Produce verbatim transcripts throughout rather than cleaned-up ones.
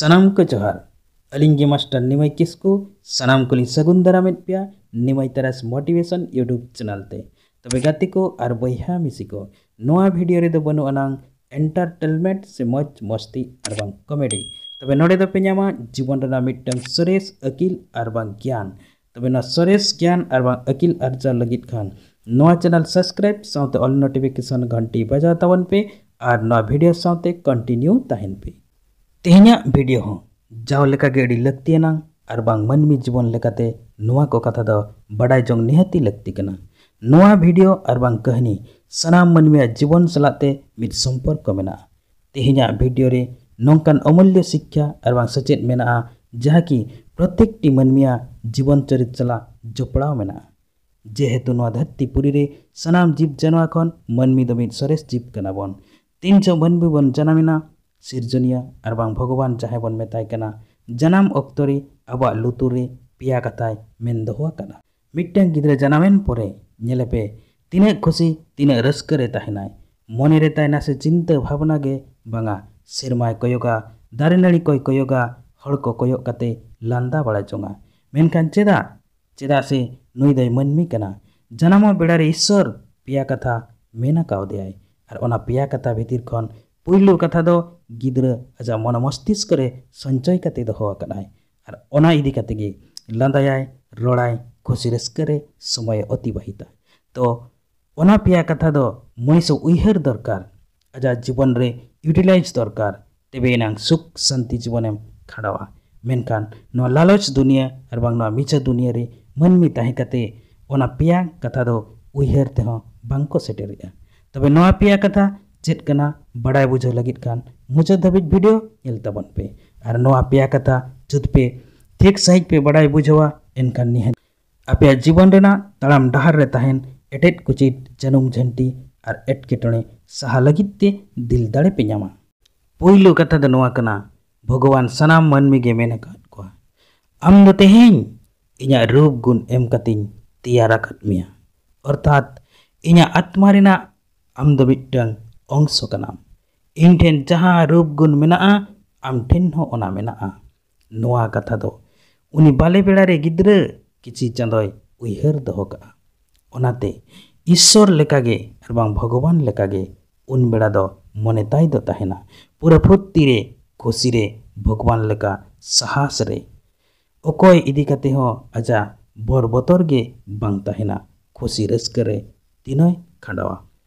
ᱥᱟᱱᱟᱢ ᱠᱚ ᱡᱚᱦᱟᱨ᱾ ᱟᱹᱞᱤᱧ ᱜᱮ ᱢᱟᱥᱴᱟᱨ ᱱᱤᱢᱟᱹᱭ ᱠᱤᱥᱠᱩ᱾ ᱥᱟᱱᱟᱢ ᱠᱚᱞᱤᱧ ᱥᱟᱹᱜᱩᱱ ᱫᱟᱨᱟᱢᱮᱫ ᱯᱮᱭᱟ ᱱᱤᱢᱟᱹᱭ ᱛᱟᱨᱟᱥ ᱢᱳᱴᱤᱵᱷᱮᱥᱚᱱ YouTube ᱪᱮᱱᱮᱞ ᱛᱮ᱾ ᱛᱚᱵᱮ ᱜᱟᱛᱮ ᱠᱚ ᱟᱨ ᱵᱚᱭᱦᱟ ᱢᱤᱥᱤ ᱠᱚ, ᱱᱚᱣᱟ ᱵᱷᱤᱰᱤᱭᱳ ᱨᱮᱫᱚ ᱵᱟᱹᱱᱩᱜ ᱟᱱᱟᱝ ᱮᱱᱴᱟᱨᱴᱮᱱᱢᱮᱱᱴ ᱥᱮ ᱢᱚᱡᱽ ᱢᱚᱥᱛᱤ ᱟᱨ ᱵᱟᱝ ᱠᱚᱢᱮᱰᱤ᱾ ᱛᱚᱵᱮ ᱱᱚᱰᱮ ᱫᱚᱯᱮ ᱧᱟᱢᱟ ᱡᱤᱵᱚᱱ ᱨᱮᱱᱟᱜ ᱢᱤᱫᱴᱟᱝ ᱥᱚᱨᱮᱥ ᱟᱹᱠᱤᱞ ᱟᱨ ᱵᱟᱝ ᱜᱮᱭᱟᱱ᱾ ᱛᱚᱵᱮ ᱱᱚᱣᱟ ᱥᱚᱨᱮᱥ ᱜᱮᱭᱟᱱ ᱟᱨ ᱵᱟᱝ ᱟᱹᱠᱤᱞ ᱟᱨᱡᱟᱣ ᱞᱟᱹᱜᱤᱫ ᱠᱷᱟᱱ ᱱᱚᱣᱟ ᱪᱮᱱᱮᱞ ᱥᱟᱵᱥᱠᱨᱟᱭᱤᱵ ᱥᱟᱶᱛᱮ ᱚᱞ ᱱᱳᱴᱤᱯᱷᱤᱠᱮᱥᱚᱱ ᱜᱷᱚᱱᱴᱤ ᱵᱟᱡᱟᱣ ᱛᱟᱵᱚᱱ ᱯᱮ ᱟᱨ ᱱᱚᱣᱟ ᱵᱷᱤᱰᱤᱭᱳ ᱥᱟᱶᱛᱮ ᱠᱚᱱᱴᱤᱱᱤᱭᱩ ᱛᱟᱦᱮᱱ ᱯᱮ᱾ ᱛᱮᱦᱮᱧᱟᱜ ᱵᱷᱤᱰᱤᱭᱳ ᱦᱚᱸ ᱡᱟᱣ ᱞᱮᱠᱟᱜᱮ ᱟᱹᱰᱤ ᱞᱟᱹᱠᱛᱤᱭᱟᱱᱟᱝ ᱟᱨ ᱵᱟᱝ ᱢᱟᱹᱱᱢᱤ ᱡᱤᱵᱚᱱ ᱞᱮᱠᱟᱛᱮ ᱱᱚᱣᱟ ᱠᱚ ᱠᱟᱛᱷᱟ ᱫᱚ ᱵᱟᱰᱟᱭ ᱡᱚᱝ ᱱᱤᱦᱟᱹᱛᱤ ᱞᱟᱹᱠᱛᱤ ᱠᱟᱱᱟ᱾ ᱱᱚᱣᱟ ᱵᱷᱤᱰᱤᱭᱳ ᱟᱨ ᱵᱟᱝ ᱠᱟᱹᱦᱱᱤ ᱥᱟᱱᱟᱢ ᱢᱟᱹᱱᱢᱤᱭᱟᱜ ᱡᱤᱵᱚᱱ ᱥᱟᱞᱟᱜ ᱛᱮ ᱢᱤᱫ ᱥᱚᱢᱯᱚᱨᱠᱚ ᱢᱮᱱᱟᱜᱼᱟ᱾ ᱛᱮᱦᱮᱧᱟᱜ ᱵᱷᱤᱰᱤᱭᱳ ᱨᱮ ᱱᱚᱝᱠᱟᱱ ᱚᱢᱩᱞᱭᱚ ᱥᱤᱠᱠᱷᱟ ᱟᱨ ᱵᱟᱝ ᱥᱮᱪᱮᱫ ᱢᱮᱱᱟᱜᱼᱟ, ᱡᱟᱦᱟᱸ ᱠᱤ ᱯᱨᱚᱛᱮᱠᱴᱤ ᱢᱟᱹᱱᱢᱤᱭᱟᱜ ᱡᱤᱵᱚᱱ ᱪᱚᱨᱤᱛ ᱥᱟᱞᱟᱜ ᱡᱚᱯᱲᱟᱣ ᱢᱮᱱᱟᱜᱼᱟ᱾ ᱡᱮᱦᱮᱛᱩ ᱱᱚᱣᱟ ᱫᱷᱟᱹᱨᱛᱤ ᱯᱩᱨᱤ ᱨᱮ ᱥᱟᱱᱟᱢ ᱡᱤᱵᱽ ᱡᱟᱱᱣᱟ ᱠᱷᱚᱱ ᱢᱟᱹᱱᱢᱤ ᱫᱚ ᱢᱤᱫ ᱥᱚᱨᱮᱥ ᱡᱤᱵᱽ ᱠᱟᱱᱟ ᱵᱚᱱ᱾ ᱛᱤᱱ ᱡᱚᱦᱚᱜ ᱢᱟᱹᱱᱢᱤ ᱵᱚᱱ ᱡᱟᱱᱟᱢᱮᱱᱟ, ᱥᱤᱨᱡᱚᱱᱤᱭᱟᱹ ᱟᱨ ᱵᱟᱝ ᱵᱷᱚᱜᱚᱵᱟᱱ ᱡᱟᱦᱟᱸᱭ ᱵᱚᱱ ᱢᱮᱛᱟᱭ ᱠᱟᱱᱟ, ᱡᱟᱱᱟᱢ ᱚᱠᱛᱚ ᱨᱮ ᱟᱵᱚᱣᱟᱜ ᱞᱩᱛᱩᱨ ᱨᱮ ᱯᱮᱭᱟ ᱠᱟᱛᱷᱟᱭ ᱢᱮᱱ ᱫᱚᱦᱚ ᱟᱠᱟᱫᱟ᱾ ᱢᱤᱫᱴᱟᱝ ᱜᱤᱫᱽᱨᱟᱹ ᱡᱟᱱᱟᱢᱮᱱ ᱯᱚᱨᱮ ᱧᱮᱞᱮᱯᱮ ᱛᱤᱱᱟᱹᱜ ᱠᱷᱩᱥᱤ, ᱛᱤᱱᱟᱹᱜ ᱨᱟᱹᱥᱠᱟᱹ ᱨᱮ ᱛᱟᱦᱮᱱᱟᱭ᱾ ᱢᱚᱱᱮ ᱨᱮ ᱛᱟᱭ ᱱᱟᱥᱮ ᱪᱤᱱᱛᱟᱹ ᱵᱷᱟᱵᱽᱱᱟ ᱜᱮ ᱵᱟᱝᱟ᱾ ᱥᱮᱨᱢᱟᱭ ᱠᱚᱭᱚᱜᱟ, ᱫᱟᱨᱮ ᱱᱟᱹᱲᱤ ᱠᱚᱭ ᱠᱚᱭᱚᱜᱟ, ᱦᱚᱲ ᱠᱚ ᱠᱚᱭᱚᱜ ᱠᱟᱛᱮ ᱞᱟᱸᱫᱟ ᱵᱟᱲᱟ ᱡᱚᱝᱟ᱾ ᱢᱮᱱᱠᱷᱟᱱ ᱪᱮᱫᱟᱜ? ᱪᱮᱫᱟᱜ ᱥᱮ ᱱᱩᱭ ᱫᱚᱭ ᱢᱟᱹᱱᱢᱤ ᱠᱟᱱᱟ᱾ ᱡᱟᱱᱟᱢᱚᱜ ᱵᱮᱲᱟ ᱨᱮ ᱤᱥᱥᱚᱨ ᱯᱮᱭᱟ ᱠᱟᱛᱷᱟ ᱢᱮᱱ ᱠᱟᱣᱫᱮᱭᱟᱭ᱾ ᱟᱨ ᱚᱱᱟ ᱯᱮᱭᱟ ᱠᱟᱛᱷᱟ ᱵᱷᱤᱛᱤᱨ ᱠᱷᱚᱱ ᱯᱩᱭᱞᱩ ᱠᱟᱛᱷᱟ ᱫᱚ ᱜᱤᱫᱽᱨᱟᱹ ᱟᱡᱟᱜ ᱢᱚᱱᱮ ᱢᱚᱥᱛᱤᱥᱠᱚ ᱨᱮ ᱥᱚᱧᱪᱚᱭ ᱠᱟᱛᱮ ᱫᱚᱦᱚ ᱟᱠᱟᱫᱟᱭ᱾ ᱟᱨ ᱚᱱᱟ ᱤᱫᱤ ᱠᱟᱛᱮ ᱜᱮ ᱞᱟᱸᱫᱟᱭᱟᱭ, ᱨᱚᱲᱟᱭ, ᱠᱷᱩᱥᱤ ᱨᱟᱹᱥᱠᱟᱹ ᱨᱮ ᱥᱚᱢᱚᱭᱮ ᱚᱛᱤᱵᱟᱦᱤᱛᱟ᱾ ᱛᱚ ᱚᱱᱟ ᱯᱮᱭᱟ ᱠᱟᱛᱷᱟ ᱫᱚ ᱢᱚᱱᱤᱥ ᱩᱭᱦᱟᱹᱨ ᱫᱚᱨᱠᱟᱨ, ᱟᱡᱟᱜ ᱡᱤᱵᱚᱱ ᱨᱮ ᱤᱭᱩᱴᱤᱞᱟᱭᱤᱡᱽ ᱫᱚᱨᱠᱟᱨ, ᱛᱚᱵᱮ ᱮᱱᱟᱝ ᱥᱩᱠ ᱥᱟᱱᱛᱤ ᱡᱤᱵᱚᱱᱮᱢ ᱠᱷᱟᱸᱰᱟᱣᱟ᱾ ᱢᱮᱱᱠᱷᱟᱱ ᱱᱚᱣᱟ ᱞᱟᱞᱚᱪ ᱫᱩᱱᱤᱭᱟᱹ ᱟᱨ ᱵᱟᱝ ᱱᱚᱣᱟ ᱢᱤᱪᱷᱟᱹ ᱫᱩᱱᱤᱭᱟᱹ ᱨᱮ ᱢᱟᱹᱱᱢᱤ ᱛᱟᱦᱮᱸ ᱠᱟᱛᱮ ᱚᱱᱟ ᱯᱮᱭᱟ ᱠᱟᱛᱷᱟ ᱫᱚ ᱩᱭᱦᱟᱹᱨ ᱛᱮᱦᱚᱸ ᱵᱟᱝ ᱠᱚ ᱥᱮᱴᱮᱨᱮᱜᱼᱟ᱾ ᱛᱚᱵᱮ ᱱᱚᱣᱟ ᱯᱮᱭᱟ ᱠᱟᱛᱷᱟ ᱪᱮᱫ ᱠᱟᱱᱟ ᱵᱟᱰᱟᱭ ᱵᱩᱡᱷᱟᱹᱣ ᱞᱟᱹᱜᱤᱫ ᱠᱷᱟᱱ ᱢᱩᱪᱟᱹᱫ ᱫᱷᱟᱹᱵᱤᱡ ᱵᱷᱤᱰᱤᱭᱳ ᱧᱮᱞ ᱛᱟᱵᱚᱱ ᱯᱮ᱾ ᱟᱨ ᱱᱚᱣᱟ ᱯᱮᱭᱟ ᱠᱟᱛᱷᱟ ᱡᱩᱫᱤ ᱯᱮ ᱴᱷᱤᱠ ᱥᱟᱺᱦᱤᱡ ᱯᱮ ᱵᱟᱰᱟᱭ ᱵᱩᱡᱷᱟᱹᱣᱟ, ᱮᱱᱠᱷᱟᱱ ᱱᱤᱦᱟᱹᱛ ᱟᱯᱮᱭᱟᱜ ᱡᱤᱵᱚᱱ ᱨᱮᱱᱟᱜ ᱛᱟᱲᱟᱢ ᱰᱟᱦᱟᱨ ᱨᱮ ᱛᱟᱦᱮᱱ ᱮᱴᱮᱫ ᱠᱩᱪᱤᱫ, ᱡᱟᱹᱱᱩᱢ ᱡᱷᱟᱹᱱᱴᱤ ᱟᱨ ᱮᱴᱠᱮᱴᱚᱬᱮ ᱥᱟᱦᱟ ᱞᱟᱹᱜᱤᱫ ᱛᱮ ᱫᱤᱞ ᱫᱟᱲᱮ ᱯᱮ ᱧᱟᱢᱟ᱾ ᱯᱩᱭᱞᱩ ᱠᱟᱛᱷᱟ ᱫᱚ ᱱᱚᱣᱟ ᱠᱟᱱᱟ, ᱵᱷᱚᱜᱚᱵᱟᱱ ᱥᱟᱱᱟᱢ ᱢᱟᱹᱱᱢᱤ ᱜᱮ ᱢᱮᱱ ᱟᱠᱟᱫ ᱠᱚᱣᱟ, "ᱟᱢ ᱫᱚ ᱛᱮᱦᱮᱧ ᱤᱧᱟᱜ ᱨᱩᱯ ᱜᱩᱱ ᱮᱢ ᱠᱟᱛᱮᱧ ᱛᱮᱭᱟᱨ ᱟᱠᱟᱫ ᱢᱮᱭᱟ, ᱚᱨᱛᱷᱟᱛ ᱤᱧᱟᱜ ᱟᱛᱢᱟ ᱨᱮᱱᱟᱜ ᱟᱢ ᱫᱚ ᱢᱤᱫᱴᱟᱝ ᱚᱝᱥᱚ ᱠᱟᱱᱟᱢ᱾ ᱤᱧ ᱴᱷᱮᱱ ᱡᱟᱦᱟᱸ ᱨᱩᱯ ᱜᱩᱱ ᱢᱮᱱᱟᱜᱼᱟ, ᱟᱢ ᱴᱷᱮᱱ ᱦᱚᱸ ᱚᱱᱟ ᱢᱮᱱᱟᱜᱼᱟ᱾ ᱱᱚᱣᱟ ᱠᱟᱛᱷᱟ ᱫᱚ ᱩᱱᱤ ᱵᱟᱞᱮ ᱵᱮᱲᱟ ᱨᱮ ᱜᱤᱫᱽᱨᱟᱹ ᱠᱤᱪᱷᱤ ᱪᱟᱸᱫᱚᱭ ᱩᱭᱦᱟᱹᱨ ᱫᱚᱦᱚ ᱠᱟᱜᱼᱟ᱾ ᱚᱱᱟᱛᱮ ᱤᱥᱥᱚᱨ ᱞᱮᱠᱟᱜᱮ ᱟᱨ ᱵᱟᱝ ᱵᱷᱚᱜᱚᱵᱟᱱ ᱞᱮᱠᱟᱜᱮ ᱩᱱ ᱵᱮᱲᱟ ᱫᱚ ᱢᱚᱱᱮ ᱛᱟᱭ ᱫᱚ ᱛᱟᱦᱮᱱᱟ ᱯᱩᱨᱟᱹ ᱯᱷᱩᱨᱛᱤ ᱨᱮ, ᱠᱷᱩᱥᱤ ᱨᱮ, ᱵᱷᱚᱜᱚᱵᱟᱱ ᱞᱮᱠᱟ ᱥᱟᱦᱟᱥ ᱨᱮ᱾ ᱚᱠᱚᱭ ᱤᱫᱤ ᱠᱟᱛᱮ ᱦᱚᱸ ᱟᱡᱟᱜ ᱵᱚᱨ ᱵᱚᱛᱚᱨ ᱜᱮ ᱵᱟᱝ ᱛᱟᱦᱮᱱᱟ, ᱠᱷᱩᱥᱤ ᱨᱟᱹᱥᱠᱟᱹ ᱨᱮ ᱫᱤᱱᱮ ᱠᱷᱟᱸᱰᱟᱣᱟ᱾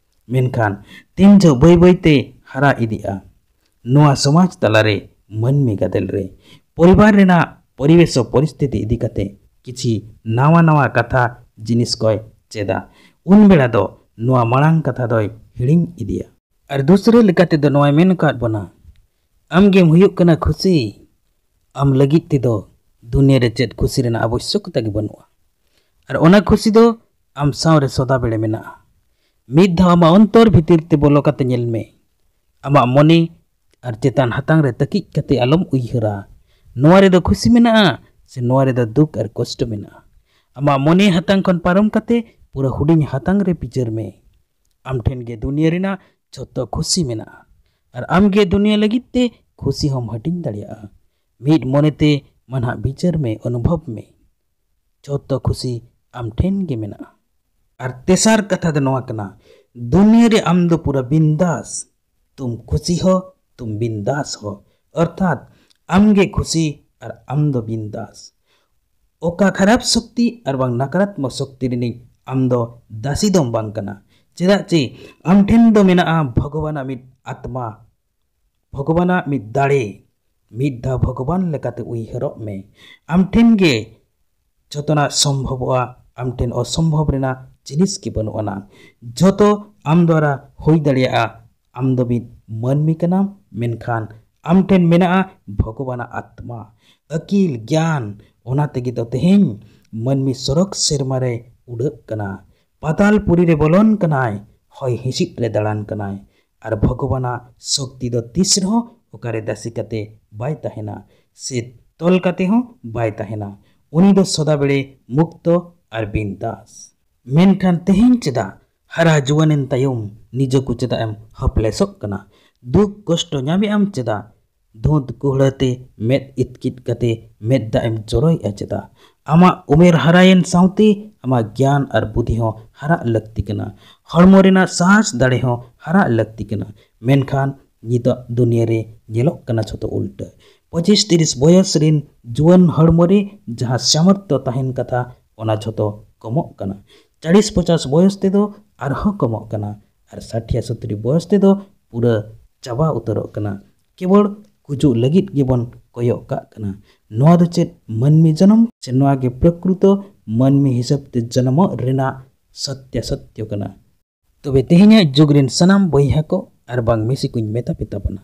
ᱢᱮᱱᱠᱷᱟᱱ ᱛᱤᱱ ᱡᱚᱦᱚᱜ ᱵᱟᱹᱭ ᱵᱟᱹᱭ ᱛᱮ ᱦᱟᱨᱟ ᱤᱫᱤᱜᱼᱟ, ᱱᱚᱣᱟ ᱥᱚᱢᱟᱡᱽ ᱛᱟᱞᱟᱨᱮ, ᱢᱟᱹᱱᱢᱤ ᱜᱟᱫᱮᱞ ᱨᱮ, ᱯᱚᱨᱤᱵᱟᱨ ᱨᱮᱱᱟᱜ ᱯᱚᱨᱤᱵᱮᱥ ᱯᱚᱨᱤᱥᱛᱷᱤᱛᱤ ᱤᱫᱤ ᱠᱟᱛᱮ ᱠᱤᱪᱷᱤ ᱱᱟᱣᱟ ᱱᱟᱣᱟ ᱠᱟᱛᱷᱟ ᱡᱤᱱᱤᱥ ᱠᱚᱭ ᱪᱮᱫᱟ, ᱩᱱ ᱵᱮᱲᱟ ᱫᱚ ᱱᱚᱣᱟ ᱢᱟᱲᱟᱝ ᱠᱟᱛᱷᱟ ᱫᱚᱭ ᱦᱤᱲᱤᱧ ᱤᱫᱤᱭᱟ᱾ ᱟᱨ ᱫᱩᱥᱨᱟᱹ ᱞᱮᱠᱟ ᱛᱮᱫᱚ ᱱᱚᱣᱟᱭ ᱢᱮᱱ ᱟᱠᱟᱫ ᱵᱚᱱᱟ, ᱟᱢ ᱜᱮᱢ ᱦᱩᱭᱩᱜ ᱠᱟᱱᱟ ᱠᱷᱩᱥᱤ᱾ ᱟᱢ ᱞᱟᱹᱜᱤᱫ ᱛᱮᱫᱚ ᱫᱩᱱᱤᱭᱟᱹ ᱨᱮ ᱪᱮᱫ ᱠᱷᱩᱥᱤ ᱨᱮᱱᱟᱜ ᱟᱵᱚᱥᱭᱚᱠᱚᱛᱟ ᱜᱮ ᱵᱟᱹᱱᱩᱜᱼᱟ᱾ ᱟᱨ ᱚᱱᱟ ᱠᱷᱩᱥᱤ ᱫᱚ ᱟᱢ ᱥᱟᱶ ᱨᱮ ᱥᱚᱫᱟ ᱵᱮᱲᱮ ᱢᱮᱱᱟᱜᱼᱟ᱾ ᱢᱤᱫ ᱫᱷᱟᱣ ᱟᱢᱟᱜ ᱚᱱᱛᱚᱨ ᱵᱷᱤᱛᱤᱨ ᱛᱮ ᱵᱚᱞᱚ ᱠᱟᱛᱮ ᱧᱮᱞ ᱢᱮ᱾ ᱟᱢᱟᱜ ᱢᱚᱱᱮ ᱟᱨ ᱪᱮᱛᱟᱱ ᱦᱟᱛᱟᱝ ᱨᱮ ᱛᱟᱹᱠᱤᱡ ᱠᱟᱛᱮ ᱟᱞᱚᱢ ᱩᱭᱦᱟᱹᱨᱟ, ᱱᱚᱣᱟ ᱨᱮᱫᱚ ᱠᱷᱩᱥᱤ ᱢᱮᱱᱟᱜᱼᱟ ᱥᱮ ᱱᱚᱣᱟ ᱨᱮᱫᱚ ᱫᱩᱠ ᱟᱨ ᱠᱚᱥᱴᱚ ᱢᱮᱱᱟᱜᱼᱟ᱾ ᱟᱢᱟᱜ ᱢᱚᱱᱮ ᱦᱟᱛᱟᱝ ᱠᱷᱚᱱ ᱯᱟᱨᱚᱢ ᱠᱟᱛᱮ ᱯᱩᱨᱟᱹ ᱦᱩᱰᱤᱧ ᱦᱟᱛᱟᱝ ᱨᱮ ᱵᱤᱪᱟᱹᱨ ᱢᱮ᱾ ᱟᱢ ᱴᱷᱮᱱ ᱜᱮ ᱫᱩᱱᱤᱭᱟᱹ ᱨᱮᱱᱟᱜ ᱡᱷᱚᱛᱚ ᱠᱷᱩᱥᱤ ᱢᱮᱱᱟᱜᱼᱟ᱾ ᱟᱨ ᱟᱢ ᱜᱮ ᱫᱩᱱᱤᱭᱟᱹ ᱞᱟᱹᱜᱤᱫ ᱛᱮ ᱠᱷᱩᱥᱤ ᱦᱚᱸᱢ ᱦᱟᱹᱴᱤᱧ ᱫᱟᱲᱮᱭᱟᱜᱼᱟ᱾ ᱢᱤᱫ ᱢᱚᱱᱮᱛᱮ ᱢᱟᱱᱦᱟᱜ ᱵᱤᱪᱟᱹᱨ ᱢᱮ, ᱚᱱᱩᱵᱷᱚᱵ ᱢᱮ᱾ ᱡᱷᱚᱛᱚ ᱠᱷᱩᱥᱤ ᱟᱢ ᱴᱷᱮᱱ ᱜᱮ ᱢᱮᱱᱟᱜᱼᱟ᱾ ᱟᱨ ᱛᱮᱥᱟᱨ ᱠᱟᱛᱷᱟ ᱫᱚ ᱱᱚᱣᱟ ᱠᱟᱱᱟ, ᱫᱩᱱᱤᱭᱟᱹ ᱨᱮ ᱟᱢ ᱫᱚ ᱯᱩᱨᱟᱹ ᱵᱤᱱᱫᱟᱥ, ᱛᱩᱢ ᱠᱷᱩᱥᱤ ᱦᱚ, ᱛᱩᱢ ᱵᱤᱱᱫᱟᱥ ᱦᱚ᱾ ᱚᱨᱛᱷᱟᱛ ᱟᱢ ᱜᱮ ᱠᱷᱩᱥᱤ ᱟᱨ ᱟᱢ ᱫᱚ ᱵᱤᱱᱫᱟᱥ᱾ ᱚᱠᱟ ᱠᱷᱟᱨᱟᱯ ᱥᱚᱠᱛᱤ ᱟᱨ ᱵᱟᱝ ᱱᱟᱠᱟᱨᱟᱛᱢᱚᱠ ᱥᱚᱠᱛᱤ ᱨᱤᱱᱤᱡ ᱟᱢ ᱫᱚ ᱫᱟᱥᱤ ᱫᱚᱢ ᱵᱟᱝ ᱠᱟᱱᱟ᱾ ᱪᱮᱫᱟᱜ ᱪᱮ ᱟᱢ ᱴᱷᱮᱱ ᱫᱚ ᱢᱮᱱᱟᱜᱼᱟ ᱵᱷᱚᱜᱚᱵᱟᱱᱟᱜ ᱢᱤᱫ ᱟᱛᱢᱟ, ᱵᱷᱚᱜᱚᱵᱟᱱᱟᱜ ᱢᱤᱫ ᱫᱟᱲᱮ᱾ ᱢᱤᱫ ᱫᱷᱟᱣ ᱵᱷᱚᱜᱚᱵᱟᱱ ᱞᱮᱠᱟᱛᱮ ᱩᱭᱦᱟᱹᱨᱚᱜ ᱢᱮ᱾ ᱟᱢ ᱴᱷᱮᱱ ᱜᱮ ᱡᱷᱚᱛᱚᱱᱟᱜ ᱥᱚᱢᱵᱷᱚᱵᱚᱜᱼᱟ, ᱟᱢ ᱴᱷᱮᱱ ᱚᱥᱚᱢᱵᱷᱚᱵ ᱨᱮᱱᱟᱜ ᱡᱤᱱᱤᱥ ᱜᱮ ᱵᱟᱹᱱᱩᱜ ᱟᱱᱟ᱾ ᱡᱷᱚᱛᱚ ᱟᱢ ᱫᱣᱟᱨᱟ ᱦᱩᱭ ᱫᱟᱲᱮᱭᱟᱜᱼᱟ᱾ ᱟᱢ ᱫᱚ ᱢᱤᱫ ᱢᱟᱹᱱᱢᱤ ᱠᱟᱱᱟᱢ, ᱢᱮᱱᱠᱷᱟᱱ ᱟᱢ ᱴᱷᱮᱱ ᱢᱮᱱᱟᱜᱼᱟ ᱵᱷᱚᱜᱚᱵᱟᱱᱟᱜ ᱟᱛᱢᱟ, ᱟᱹᱠᱤᱞ, ᱜᱮᱭᱟᱱ᱾ ᱚᱱᱟ ᱛᱮᱜᱮ ᱫᱚ ᱛᱮᱦᱮᱧ ᱢᱟᱹᱱᱢᱤ ᱥᱚᱨᱚᱜᱽ ᱥᱮᱨᱢᱟ ᱨᱮ ᱩᱰᱟᱹᱜ ᱠᱟᱱᱟ, ᱯᱟᱛᱟᱞ ᱯᱩᱨᱤ ᱨᱮ ᱵᱚᱞᱚᱱ ᱠᱟᱱᱟᱭ, ᱦᱚᱭ ᱦᱤᱸᱥᱤᱫ ᱨᱮ ᱫᱟᱬᱟᱱ ᱠᱟᱱᱟᱭ᱾ ᱟᱨ ᱵᱷᱚᱜᱚᱵᱟᱱᱟᱜ ᱥᱚᱠᱛᱤ ᱫᱚ ᱛᱤᱥ ᱨᱮᱦᱚᱸ ᱚᱠᱟᱨᱮ ᱫᱟᱥᱤ ᱠᱟᱛᱮ ᱵᱟᱭ ᱛᱟᱦᱮᱱᱟ, ᱥᱮ ᱛᱚᱞ ᱠᱟᱛᱮ ᱦᱚᱸ ᱵᱟᱭ ᱛᱟᱦᱮᱱᱟ᱾ ᱩᱱᱤ ᱫᱚ ᱥᱚᱫᱟ ᱵᱮᱲᱮ ᱢᱩᱠᱛᱚ ᱟᱨ ᱵᱤᱱᱫᱟᱥ᱾ ᱢᱮᱱᱠᱷᱟᱱ ᱛᱮᱦᱮᱧ ᱪᱮᱫᱟᱜ ᱦᱟᱨᱟ ᱡᱩᱣᱟᱹᱱᱮᱱ ᱛᱟᱭᱚᱢ ᱱᱤᱡᱮ ᱠᱚ ᱪᱮᱫᱟᱜ ᱮᱢ ᱦᱚᱯᱞᱮᱥᱚᱜ ᱠᱟᱱᱟ? ᱫᱩᱠ ᱠᱚᱥᱴᱚ ᱧᱟᱢᱮᱫ ᱟᱢ ᱪᱮᱫᱟᱜ? ᱫᱷᱩᱸᱛ ᱠᱩᱦᱲᱟᱹ ᱛᱮ ᱢᱮᱫ ᱤᱛᱠᱤᱛ ᱠᱟᱛᱮ ᱢᱮᱫ ᱫᱟᱜ ᱮᱢ ᱡᱚᱨᱚᱭᱮᱫᱼᱟ ᱪᱮᱫᱟᱜ? ᱟᱢᱟᱜ ᱩᱢᱮᱨ ᱦᱟᱨᱟᱭᱮᱱ ᱥᱟᱶᱛᱮ ᱟᱢᱟᱜ ᱜᱮᱭᱟᱱ ᱟᱨ ᱵᱩᱫᱷᱤ ᱦᱚᱸ ᱦᱟᱨᱟᱜ ᱞᱟᱹᱠᱛᱤ ᱠᱟᱱᱟ᱾ ᱦᱚᱲᱢᱚ ᱨᱮᱱᱟᱜ ᱥᱟᱦᱟᱥ ᱫᱟᱲᱮ ᱦᱚᱸ ᱦᱟᱨᱟᱜ ᱞᱟᱹᱠᱛᱤ ᱠᱟᱱᱟ᱾ ᱢᱮᱱᱠᱷᱟᱱ ᱱᱤᱛᱚᱜ ᱫᱩᱱᱤᱭᱟᱹ ᱨᱮ ᱧᱮᱞᱚᱜ ᱠᱟᱱᱟ ᱡᱷᱚᱛᱚ ᱩᱞᱴᱟᱹ᱾ ᱯᱚᱸᱪᱤᱥ ᱛᱤᱨᱤᱥ ᱵᱚᱭᱚᱥ ᱨᱮᱱ ᱡᱩᱣᱟᱹᱱ ᱦᱚᱲᱢᱚ ᱨᱮ ᱡᱟᱦᱟᱸ ᱥᱟᱢᱚᱨᱛᱷᱚ ᱛᱟᱦᱮᱱ ᱠᱟᱛᱷᱟ, ᱚᱱᱟ ᱡᱷᱚᱛᱚ ᱠᱚᱢᱚᱜ ᱠᱟᱱᱟ᱾ ᱪᱟᱞᱤᱥ ᱯᱚᱪᱟᱥ ᱵᱚᱭᱚᱥ ᱛᱮᱫᱚ ᱟᱨᱦᱚᱸ ᱠᱚᱢᱚᱜ ᱠᱟᱱᱟ ᱟᱨ ᱥᱟᱴᱷᱤᱭᱟ ᱥᱚᱛᱛᱨᱤ ᱵᱚᱭᱚᱥ ᱛᱮᱫᱚ ᱯᱩᱨᱟᱹ ᱪᱟᱵᱟ ᱩᱛᱟᱹᱨᱚᱜ ᱠᱟᱱᱟ᱾ ᱠᱮᱵᱚᱞ ᱜᱩᱡᱩᱜ ᱞᱟᱹᱜᱤᱫ ᱜᱮᱵᱚᱱ ᱠᱚᱭᱚᱜ ᱠᱟᱜ ᱠᱟᱱᱟ᱾ ᱱᱚᱣᱟ ᱫᱚ ᱪᱮᱫ ᱢᱟᱹᱱᱢᱤ ᱡᱚᱱᱚᱢ ᱥᱮ ᱱᱚᱣᱟ ᱜᱮ ᱯᱨᱚᱠᱨᱤᱛᱚ ᱢᱟᱹᱱᱢᱤ ᱦᱤᱥᱟᱹᱵ ᱛᱮ ᱡᱚᱱᱚᱢᱚᱜ ᱨᱮᱱᱟᱜ ᱥᱚᱛᱭᱟ ᱥᱚᱛᱭᱚ ᱠᱟᱱᱟ? ᱛᱚᱵᱮ ᱛᱮᱦᱮᱧᱟᱜ ᱡᱩᱜᱽ ᱨᱮᱱ ᱥᱟᱱᱟᱢ ᱵᱚᱭᱦᱟ ᱠᱚ ᱟᱨ ᱵᱟᱝ ᱢᱤᱥᱤ ᱠᱚᱧ ᱢᱮᱛᱟ ᱯᱮ ᱛᱟᱵᱚᱱᱟ,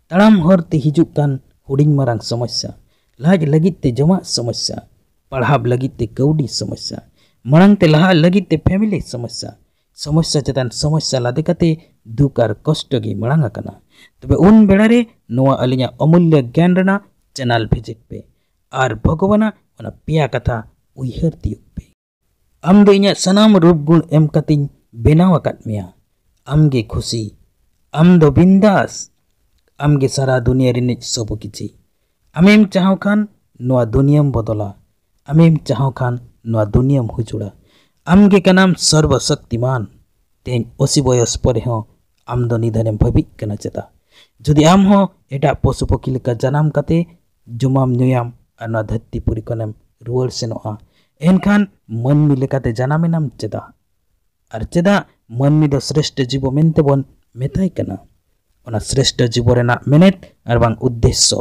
ᱛᱟᱲᱟᱢ ᱦᱚᱨ ᱛᱮ ᱦᱤᱡᱩᱜ ᱠᱟᱱ ᱦᱩᱰᱤᱧ ᱢᱟᱨᱟᱝ ᱥᱚᱢᱚᱥᱥᱟ, ᱞᱟᱡ ᱞᱟᱹᱜᱤᱫ ᱛᱮ ᱡᱚᱢᱟᱜ ᱥᱚᱢᱚᱥᱥᱟ, ᱯᱟᱲᱦᱟᱣ ᱞᱟᱹᱜᱤᱫ ᱛᱮ ᱠᱟᱹᱣᱰᱤ ᱥᱚᱢᱚᱥᱥᱟ, ᱢᱟᱲᱟᱝ ᱛᱮ ᱞᱟᱦᱟᱜ ᱞᱟᱹᱜᱤᱫ ᱛᱮ ᱯᱷᱮᱢᱤᱞᱤ ᱥᱚᱢᱚᱥᱥᱟ, ᱥᱚᱢᱚᱥᱥᱟ ᱪᱮᱛᱟᱱ ᱥᱚᱢᱚᱥᱥᱟ ᱞᱟᱫᱮ ᱠᱟᱛᱮ ᱫᱩᱠ ᱟᱨ ᱠᱚᱥᱴᱚ ᱜᱮ ᱢᱟᱲᱟᱝ ᱟᱠᱟᱱᱟ᱾ ᱛᱚᱵᱮ ᱩᱱ ᱵᱮᱲᱟ ᱨᱮ ᱱᱚᱣᱟ ᱟᱹᱞᱤᱧᱟᱜ ᱚᱢᱩᱞᱭᱚ ᱜᱮᱭᱟᱱ ᱨᱮᱱᱟᱜ ᱪᱮᱱᱟᱞ ᱵᱷᱤᱡᱤᱴ ᱯᱮ ᱟᱨ ᱵᱷᱚᱜᱚᱵᱟᱱᱟᱜ ᱚᱱᱟ ᱯᱮᱭᱟ ᱠᱟᱛᱷᱟ ᱩᱭᱦᱟᱹᱨ ᱛᱤᱭᱳᱜ ᱯᱮ᱾ ᱟᱢ ᱫᱚ ᱤᱧᱟᱹᱜ ᱥᱟᱱᱟᱢ ᱨᱩᱯ ᱜᱩᱱ ᱮᱢ ᱠᱟᱛᱮᱧ ᱵᱮᱱᱟᱣ ᱟᱠᱟᱫ ᱢᱮᱭᱟ᱾ ᱟᱢ ᱜᱮ ᱠᱷᱩᱥᱤ, ᱟᱢ ᱫᱚ ᱵᱤᱱᱫᱟᱥ, ᱟᱢ ᱜᱮ ᱥᱟᱨᱟ ᱫᱩᱱᱤᱭᱟᱹ ᱨᱤᱱᱤᱡ ᱥᱚᱵᱚ ᱠᱤᱪᱷᱤ᱾ ᱟᱢᱮᱢ ᱪᱟᱦᱟᱣ ᱠᱷᱟᱱ ᱱᱚᱣᱟ ᱫᱩᱱᱤᱭᱟᱹᱢ ᱵᱚᱫᱚᱞᱟ, ᱟᱢᱮᱢ ᱪᱟᱦᱟᱣ ᱠᱷᱟᱱ ᱱᱚᱣᱟ ᱫᱩᱱᱤᱭᱟᱹᱢ ᱦᱩᱡᱩᱲᱟ᱾ ᱟᱢ ᱜᱮ ᱠᱟᱱᱟᱢ ᱥᱚᱨᱵᱚ ᱥᱚᱠᱛᱤᱢᱟᱱ᱾ ᱛᱮᱦᱮᱧ ᱚᱥᱤ ᱵᱚᱭᱚᱥ ᱯᱚᱨᱮ ᱦᱚᱸ ᱟᱢ ᱫᱚ ᱱᱤᱫᱷᱟᱹᱱᱮᱢ ᱵᱷᱟᱹᱵᱤᱜ ᱠᱟᱱᱟ ᱪᱮᱫᱟᱜ? ᱡᱩᱫᱤ ᱟᱢ ᱦᱚᱸ ᱮᱴᱟᱜ ᱯᱚᱥᱩ ᱯᱚᱠᱷᱤ ᱞᱮᱠᱟ ᱡᱟᱱᱟᱢ ᱠᱟᱛᱮ ᱡᱚᱢᱟᱢ ᱧᱩᱭᱟᱢ ᱟᱨ ᱱᱚᱣᱟ ᱫᱷᱟᱹᱨᱛᱤ ᱯᱩᱨᱤ ᱠᱷᱚᱱᱮᱢ ᱨᱩᱣᱟᱹᱲ ᱥᱮᱱᱚᱜᱼᱟ, ᱮᱱᱠᱷᱟᱱ ᱢᱟᱹᱱᱢᱤ ᱞᱮᱠᱟᱛᱮ ᱡᱟᱱᱟᱢ ᱮᱱᱟᱢ ᱪᱮᱫᱟᱜ? ᱟᱨ ᱪᱮᱫᱟᱜ ᱢᱟᱹᱱᱢᱤ ᱫᱚ ᱥᱨᱮᱥᱴᱷ ᱡᱤᱵᱚ ᱢᱮᱱᱛᱮ ᱵᱚᱱ ᱢᱮᱛᱟᱭ ᱠᱟᱱᱟ? ᱚᱱᱟ ᱥᱨᱮᱥᱴᱷ ᱡᱤᱵᱚ ᱨᱮᱱᱟᱜ ᱢᱮᱱᱮᱛ ᱟᱨ ᱵᱟᱝ ᱩᱫᱽᱫᱮᱥᱥᱚ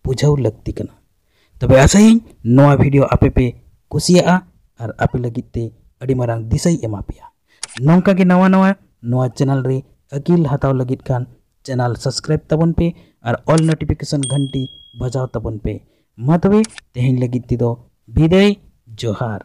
ᱵᱩᱡᱷᱟᱹᱣ ᱞᱟᱹᱠᱛᱤ ᱠᱟᱱᱟ᱾ ᱛᱚᱵᱮ ᱟᱥᱟᱭᱟᱹᱧ ᱱᱚᱣᱟ ᱵᱷᱤᱰᱤᱭᱳ ᱟᱯᱮ ᱯᱮ ᱠᱩᱥᱤᱭᱟᱜᱼᱟ ᱟᱨ ᱟᱯᱮ ᱞᱟᱹᱜᱤᱫ ᱛᱮ ᱟᱹᱰᱤ ᱢᱟᱨᱟᱝ ᱫᱤᱥᱟᱹᱭ ᱮᱢᱟ ᱯᱮᱭᱟ᱾ ᱱᱚᱝᱠᱟ ᱜᱮ ᱱᱟᱣᱟ ᱱᱟᱣᱟ ᱱᱚᱣᱟ ᱪᱮᱱᱮᱞ ᱨᱮ ᱟᱹᱠᱤᱞ ᱦᱟᱛᱟᱣ ᱞᱟᱹᱜᱤᱫ ᱠᱷᱟᱱ ᱪᱮᱱᱮᱞ ᱥᱟᱵᱥᱠᱨᱟᱭᱤᱵ ᱛᱟᱵᱚᱱ ᱯᱮ ᱟᱨ ᱚᱞ ᱱᱳᱴᱤᱯᱷᱤᱠᱮᱥᱚᱱ ᱜᱷᱟᱱᱴᱤ ᱵᱟᱡᱟᱣ ᱛᱟᱵᱚᱱ ᱯᱮ᱾ ᱢᱟ ᱛᱚᱵᱮ ᱛᱮᱦᱮᱧ ᱞᱟᱹᱜᱤᱫ ᱛᱮᱫᱚ ᱵᱤᱫᱟᱹᱭ, ᱡᱚᱦᱟᱨ᱾